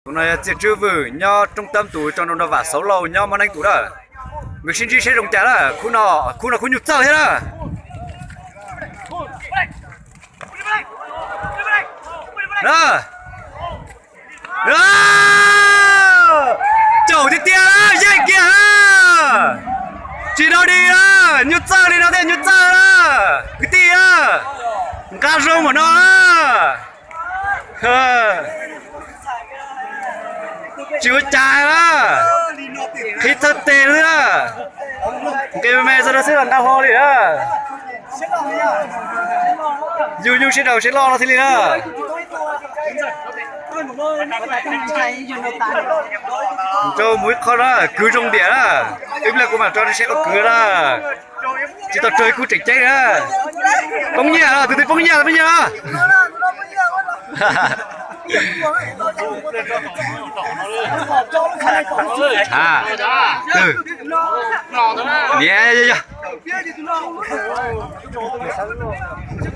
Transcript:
Tus no yog Txiaj Tswb Vwm nyob Roob Tab tus, tso nrau nrog Vam Xauv Lauj nyob Mob Neeb tus na. Nkawd sib ntsib seb zoo cas na. Khub no, khub no khub nyuj txawj thiab na. Na, caum tiag tiag na, yeej kiag na. Tsis dau dig na, nyuj txawj li no thiaj nyuj txawj na. Kwv tij na, nqa zoo npaum no na. Tsis ua cas na, qhib thawj tes xwb na. Nqis me me txog rau xwb los nqa hlo li na. Yug nyuj sib daus sib loj no thiaj li na. Rau mus ib qho na, kwv zoo diam na. Ib pliag kuv mam tso rau seb qhov kwv na. Tsis tau raug ib khub tseem ceeb na. Poob nyiaj, tus twg poob nyiaj, poob nyiaj na. Twg? Niam, yog, yog.